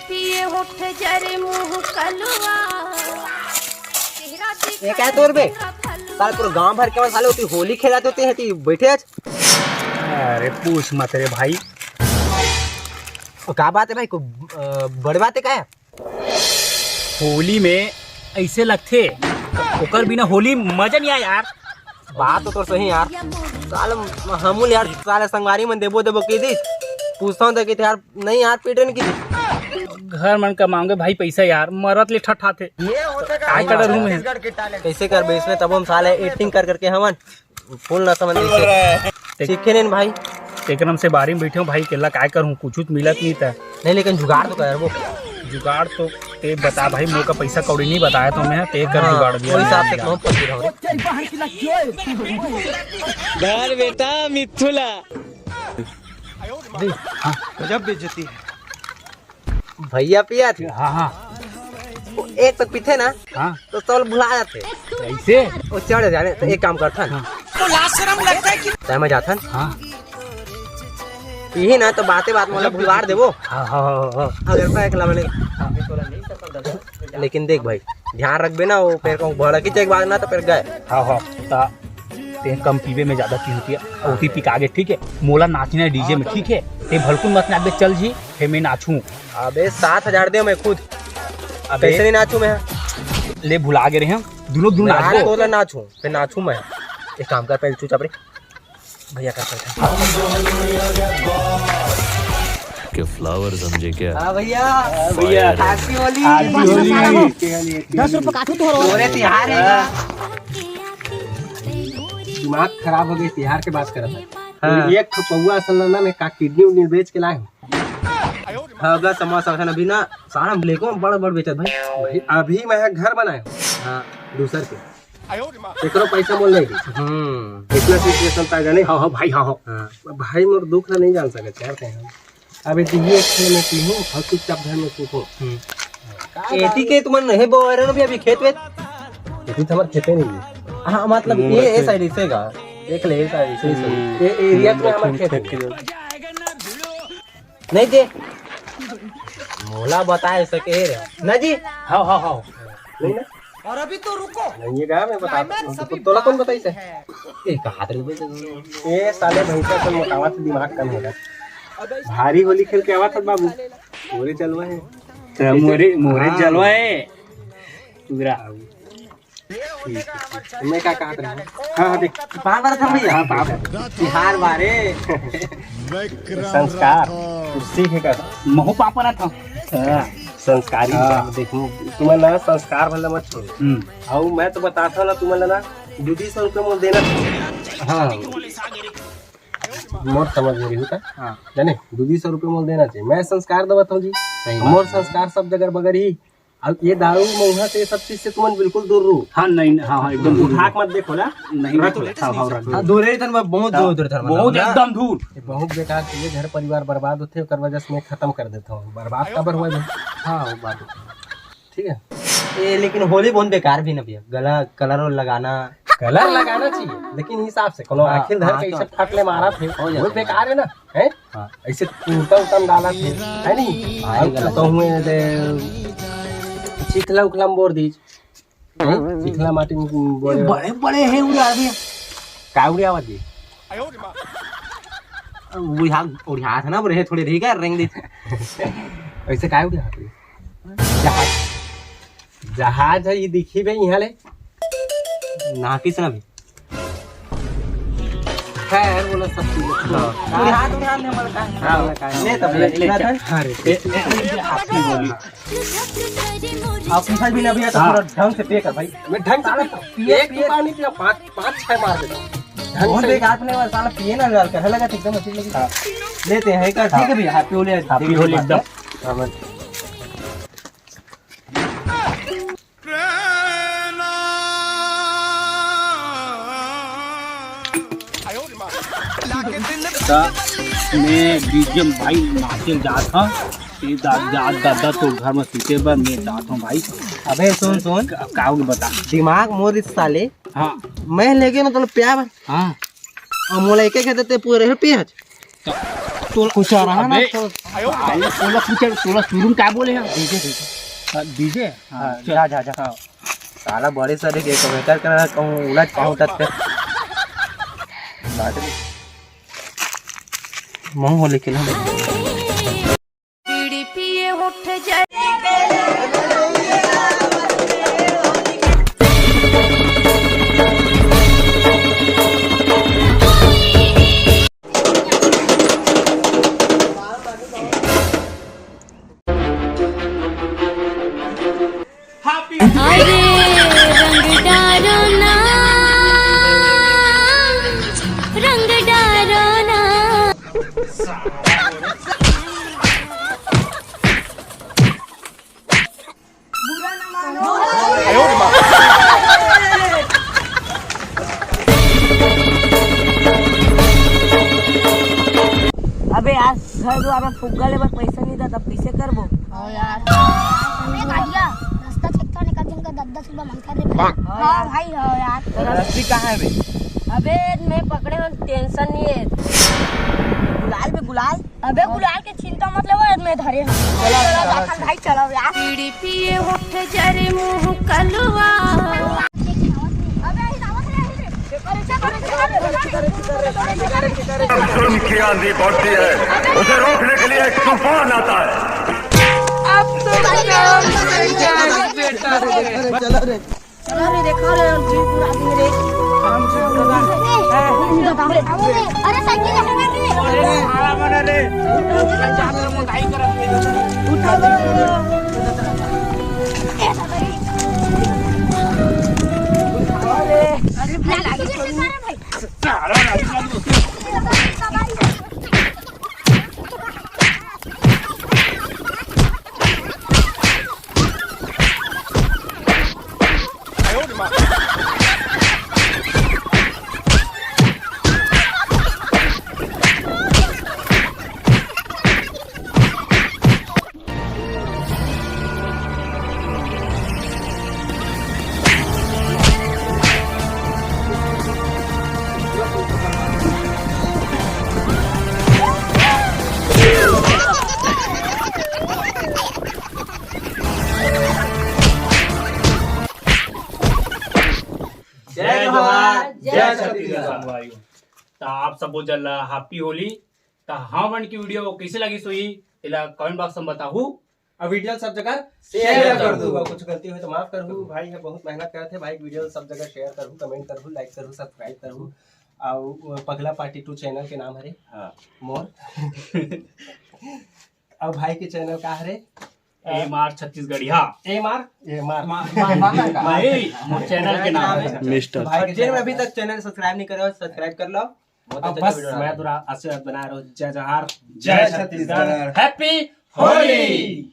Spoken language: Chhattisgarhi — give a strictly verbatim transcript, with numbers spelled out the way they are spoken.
पिए होठ जरे मुंह कलुआ, चेहरा ये क्या तोर बे? साले पूरा गांव भर के मन साले होती होली खेलत होते हैं, ती बैठे आज। अरे पूछ मत रे भाई। ओ, का बात है भाई? को, अ, बड़ बात है का है? होली में ऐसे लगथे, ओकर बिना होली मजा नहीं आय यार। बात तो तोर सही यार। साले हमू ल यार, साले संगवारी मन देबो देबो कहि दिस, पूछथंव त कहिथे यार, नहीं यार, पीटे नहीं कहिथे। घर मन कमाओगे भाई पैसा यार, मरत ले ठठाथे। काय कर रहूं मैं? कैसे करबे इसमें? तब हम साले एक्टिंग कर करके हमन फूल ना समझ इसे। सीखे नहीं भाई। तेकरम से बारी में बैठे हूँ भाई, केला काय करूँ, कुछ तो मिलत नहीं था। नहीं, लेकिन जुगाड़ तो करबो। जुगाड़ तो ते बता भाई, मोका पैसा कौड़ी नहीं बताया तो मैं, ते कर हाँ, जुगाड़ दिया कोई मैं साथ जुगाड़। कौन पति रहो। घर बेटा मिथुला। गजब बेइज्जती है। भैया पिया थे। हाँ, हाँ। वो एक तो पीथे ना, हाँ। तो सब भुला जाथे। ऐसे? वो चढ़ जाने, तो एक काम करथन। हाँ। तो लाज शरम लगता है कि तय मैं जाथन। हाँ। यही ना तो बाते बात में भुलवा देबो। हाँ, हाँ, हाँ, हाँ। अगर मैं एकला बने। लेकिन देख भाई, ध्यान रखबे ना, वो फिर कहूँ भड़क ही एक बार ना तो फिर गए। हाँ, हाँ। ता ते कम पीबे, में ज्यादा पीहूं पिया। ओती पिका गे, ठीक है? मोला नाचना है डीजे में, ठीक है? ते भलकुन मत नाचबे, चल जी, हे मैं नाचूं। अबे सात हजार दे मैं खुद। अबे कैसे नहीं नाचूं मैं? ले भुला गे रहे हैं, दोनों दोनों नाच नाचबो। तो ना नाचूं, फिर नाचूं मैं। एक काम कर, पहले चुपचाप रे। भैया कर सकते हैं। के फ्लावर समझे क्या? हाँ भैया। भैया। Fire है। Happy होली। Happy होली। दस रुपये काटू तो हो। तोरे तिहार है। दिमाग खराब हो गई, तिहार के बात करत है। हाँ। एक ठो पौवा असल ना, मैं का किडनी उडनी बेच के लाए हूँ। हाँ, बस समोसा वोसा अभी ना, सारा ब्लैको में बड़ बड़ बेचत भाई। भाई, अभी मैं घर बनाया हूँ। हाँ, दूसर के। एकरो पैसा मोल नहीं दी। हम्म। इतना situation था जाने। हाँ, हाँ भाई, हाँ, हाँ। हाँ। भाई, मोर दुख ला नहीं जान सकत यार, कहीं हम। अबे दिही एक खेल में पीहूं और चुपचाप घर में सूतूं। हम्म। एती के तुमन नहीं बोल रहे हो अभी, अभी खेत वेत? एती तो हमारे खेते नहीं है। हाँ, मतलब, ये, ये side इसे का। देख ले, ये side इसे, इसे। हम्म। ये area तो हमारे खेत खेत है। के। नहीं दे। मोला बताए सके रे। ना जी। हाँ, हाँ, हाँ। नहीं ना? और अभी तो रुको। नहीं, ये कहा मैं बता, climax अभी तोला कौन बाकी बताई से? है। ए, कहा रे भाई? ए, साले भैंसा से मोटावा से दिमाग कम होगा। भारी होली खेल के आवा था बाबू। मोरे चलवा है। तो मोरे, मोरे हाँ। चलवा है। पूरा। ठीक है, ठीक है। मैं क्या कहा था? हाँ, हाँ, देख। बार बार था भैया। हाँ, बार बार। बिहार बारे। संस्कार। सीख का। महू पापा ना था। हाँ। संस्कारी हाँ। देखो, तुमन ना संस्कार वाला मत छोड़ो। हम्म। अउ मैं तो बताता हूँ ना, तुमन ना दू दू सौ रुपया मोल देना। हाँ। मोर समझ में रही का? हाँ। जाने, दू दू सौ रुपया मोल देना चाहिए। मैं संस्कार देवत हूँ जी। सही बात मोर है। संस्कार सब जगह बगर ही। अब ये दारू मऊहा से, ये सब चीज से तुमन बिल्कुल दूर रहो। हाँ, नहीं, हाँ, हाँ, एकदम दूर। उठा के मत देखो ना। नहीं, रख देखो। ले। हाँ, हाँ, रख हाँ, दे। दूर है, इधर में बहुत हाँ, दूर, दूर, धर्म बहुत ना। एकदम दूर। ये बहुत बेकार चीज है, घर परिवार बर्बाद होते हैं, ओकर वजह से मैं खत्म कर देता हूँ। बर्बाद काबर हुआ भाई? हाँ, वो बात है। ठीक है। ये लेकिन होली बहुत बेकार भी ना भैया, गला कलर और लगाना। कलर लगाना चाहिए, लेकिन हिसाब से, कोनो हाँ, आखिर धर हाँ, के तो इसे फट ले मारा थे, हो जाता वो है। बेकार है ना, है? हाँ। ऐसे टूटा उटा में डाला थे, है नहीं? हाँ, हम ये गलत तो है। कहूँ दे, चिखला उखला में बोर दीज। हैं? चिखला माटी में बोर ये दे। बड़े बड़े हैं उड़ा दिया। का उड़ियावत जी? अब वो यहाँ उड़ियात है ना, बोले थोड़े रही का, रेंग दी। ऐसे काय उड़ियात रही? जहाज, जहाज है, ये दिखी बे यहाँ ले। ना किस ना भी। खैर, बोला सब चीज। हाँ। उड़ियात, उड़ियात नहीं, हमारा काय? हाँ। हमारा काय? ले तब, ले, ले, ले, ले। अरे, ए, ए, ए, आपकी बोली। आप उठा भी ना भैया, तो हाँ। थोड़ा ढंग से पे कर भाई। मैं ढंग से साला पीता हूँ। पिए, एक पिए। दुकान ही पिया, पाँच, पाँच छह मार देता हूँ। ढंग बहुत से। बेकार अपने वाला साला पिए ना डाल कर, लगा एकदम अच्छी लगी। हाँ। लेते हैं एक, ठीक है भैया, Happy Holi, Happy Holi एकदम। हाँ, बस। त मैं डीजे में भाई नाचे जात हूँ। ए दा-, जा-, दादा तो घर में सूते बर मैं जात हूँ भाई। अबे सुन, सुन। का, का होगे बता। दिमाग मोर इस साले। हाँ। मैं लेके ना तोला प्यार। हाँ। और मोला एक एक देते पूरे रहे पियाज। तो तोला कुछ आ रहा ना, अबे। तो तोला कुछ, तोला शुरू में का बोले हैं? DJ, DJ. हाँ, डीजे? हाँ, हाँ, चल। जा, जा, जा। हाँ। साला बड़े सर के कमेंटर कर रहा, कहूँ उलझ पाऊँ तब तक। बात नहीं। महूँ हो लेकिन हम। बीड़ी पिए उठ जाए। अरे रंग डारो ना, रंग डारो ना। अबे यार, घर दुआर में फुग्गा ले बर पैसा नहीं था, तब कैसे करबो? हाँ यार। अबे गाड़िया, रास्ता चेक करने का, जिनका दस दस रुपया मांगता रे भाई। हाँ यार। हाँ भाई, हाँ यार। तो रस्सी कहाँ है बे? अबे मैं पकड़े हूँ, टेंशन नहीं है। गुलाल बे, गुलाल। अबे गुलाल के चिंता मत लेवो, मैं धरे हूँ। चलो, चलो, चलो, भाई, चलो यार। बीड़ी पिए उठ जरे मुँह कलुआ। अबे, अबे, अबे, अबे। सुन के आंधी बढ़ती है, उसे रोकने के लिए एक तूफान आता है। अब तो काम नहीं जाएगा बेटा रे। चलो रे, देखो रे, हम जीप उड़ा देंगे रे। अरे साइकिल है ना रे? अरे, आला बना रे। उठा लो। अरे भाई, लागी रे, सारे भाई। जय जोहार, जय छत्तीसगढ़। त आप सबो जन ला हैप्पी होली। त हमन की वीडियो कैसे लगिस होही, एला कमेंट बॉक्स में बताहू। अउ वीडियो सब जगह शेयर कर दू। अउ कुछ गलती होही त माफ करहू, भाई ह बहुत मेहनत करत हे भाई, वीडियो सब जगह शेयर करहू, कमेंट करहू, लाइक करहू, सब्सक्राइब करहू। अउ पगला पार्टी टू चैनल के नाम हरे हाँ। मोर। अउ भाई के चैनल का हरे? M R Chhattisgarhiya. M R? M R. मा-, मा-, मा-, का? नहीं, मोर चैनल के नाम है। मिस्टर। भाई के जिन अभी तक चैनल सब्सक्राइब नहीं करे हो, सब्सक्राइब कर लो। बहुत अब अच्छा बस वीडियो मैं आ रहा है। थोड़ा आशीर्वाद बना रहा हूँ। जय जोहार, जय जय छत्तीसगढ़, छत्तीसगढ़। हैप्पी होली।